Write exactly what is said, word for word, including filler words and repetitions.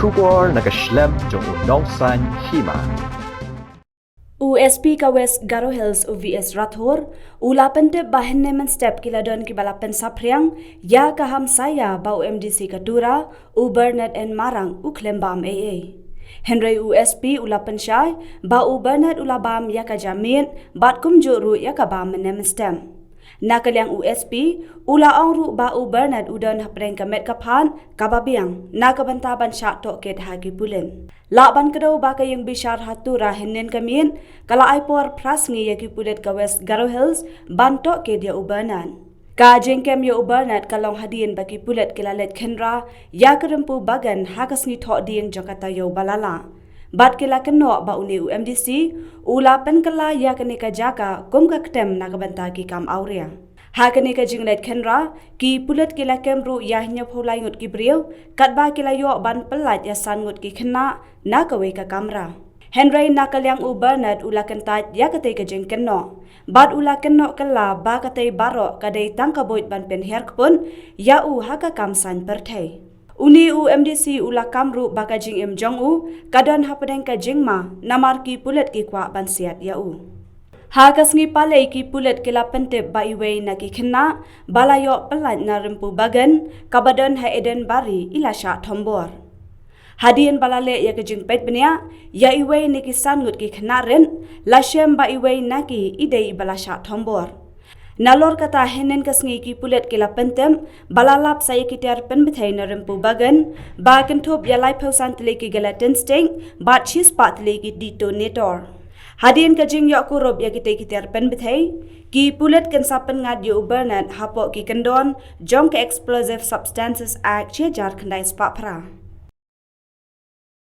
Khubor na ka shlem jong u nongsan hima. U S P ka West Garo Hills u V S Rathore u la pyntip ba hynne mynstep ki la don kiba la pynsaphriang ïa ka hamsaia ba u M D C ka Tura, u Bernard N Marang u khlem bam ei ei. Hynrei u S P u la pynshai ba u Bernard u la bam ïa ka jamiet bad kumjuh ruh ïa ka bam mynne mynstep. Na ka liang u S P u la ong ruh ba u Bernard u don hapdeng ka met ka phad kaba biang na ka bynta ban shah tohkit ha ki pulit. Lah ban kdew ba ka ïing bishar ha Tura hynnin ka miet ka la ai por phra sngi ïa ki pulit ka West Garo Hills ban tohkit ïa u Bernard. Ka jingkem ïa u Bernard ka long hadien ba ki pulit ki la leit khynra ïa ka Rympu Bagan ha ka sngi Thohdieng jong ka taïew ba la lah. Bad ki la kynnoh ba une u M D C u la pynkylla ïa kane ka jaka kum ka ktem na ka bynta ki kam awria. Ha kane ka jingleit khynra, ki pulit ki la kem ruh ïa hynñiewphew lai ngut ki briew katba ki la ïoh ban pyllait ïa san ngut ki khynnah na kawei ka kamra. Hynrei na ka liang u Bernard u la kyntait ïa katei ka jingkynnoh bad u la kynnoh kylla ba katei baroh ka dei tang ka buit ban pynhiar kput ïa u ha ka kam saiñ pyrthei. Une u M D C u la kam ruh ba ka jingim jong u ka don hapdeng ka jingma namar ki pulit ki kwah ban siat ïa u. Ha ka sngi Palei ki pulit ki la pyntip ba iwei na ki khynnah ba la ïoh pyllait na Rympu Bagan kaba don ha Edenbari i la shah thombor. Hadien ba la leh ïa ka jingpeit bniah ïa iwei na ki san ngut ki khynnah rit, la shem ba iwei na ki i dei iba la shah thombor. Nalor kata, hynnin ka sngi ki pulit ki la pyntip ba la lap sa ïa ki tiar pynbthei na Rympu Bagan ba kynthup ïa laiphew san tylli ki gelatin stick bad shispah tylli ki detonator. Hadien ka jingïoh kurup ïa kitei ki tiar pynbthei, ki pulit kin sa pynngat ïa u Bernard hapoh ki kyndon jong ka Explosive Substances Act shi hajar khyndai spah phra.